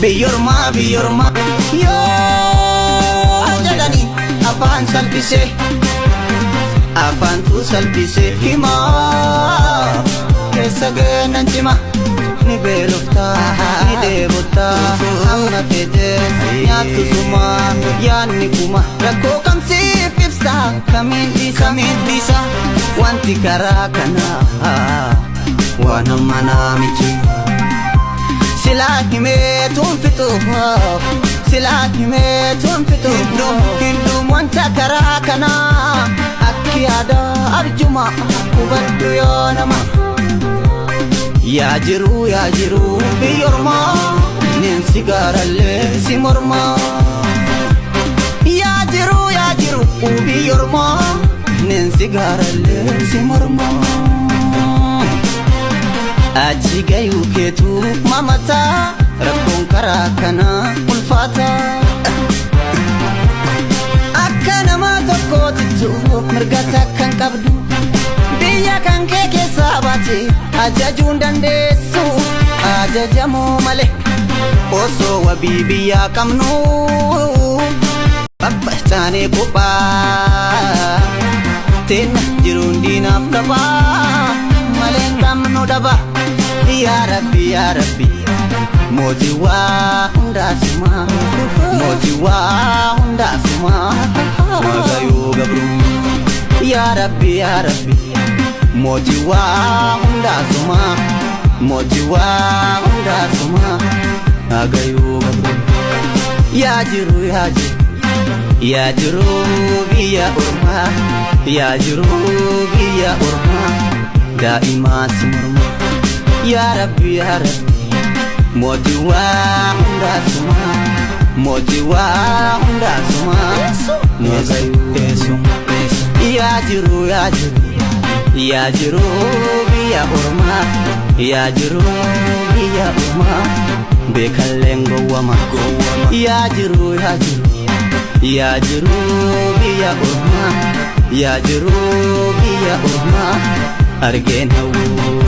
Biyyoormaa biyyoormaa yoo jedhani afaan salphisee afaantu salphisee himaa keessa geenan cima ni beeloftaa ni dheebottaa amma feetee nyaattu sumaa yaadni kuma rakkoo kamsiif ibsa kamiin dhiisa kamiin dhiisa wanti karaa kanaa waan ammanaa miti. Silaa himee tuunfitu silaa himee tuunfitu hindum wanta karaa kanaa akki aadaa arjuma hubadhu yoo nama. Yaa jiruu yaa jiruu biyyoormaa neensi gaarallee si mormaa. Yaa jiruu yaa jiruu biyyoormaa neensi gaarallee si mormaa. Achi gayuu keetu mamataa rakkoon karaa kanaa ulfaata. Akka nama tokkootittu mirga takkan qabdu biyya kan kee keessaa baate ajajuun dandeessu ajajamuu malee osoo wabii biyyaa qabnu babbacaanee kophaa teenna jiruun diinaaf qabaa malee qabnu dhaba. Yaa Rabbi yaa Rabbi mootii waa hundaasuma mootii waa hundaasuma Waaqayyoo gabrummaa. Yaa Rabbi yaa Rabbi mootii waa hundaasuma mootii waa hundaasuma Waaqayyoo gabrummaa. Yaa jiru yaa jiru yaa jiru biyya ormaa yaa jiru biyya ormaa daa'imaa si mormaa. Yaa Rabbi yaa Rabbi mootii waa hundaasuma mootii waa hundaasuma yaa jiru yaa jiru yaa jiru biyya ormaa yaa jiru biyya ormaa beekalleen gowwama yaa jiru yaa jiru yaa jiru biyya ormaa yaa jiru biyya ormaa argeen hawwu.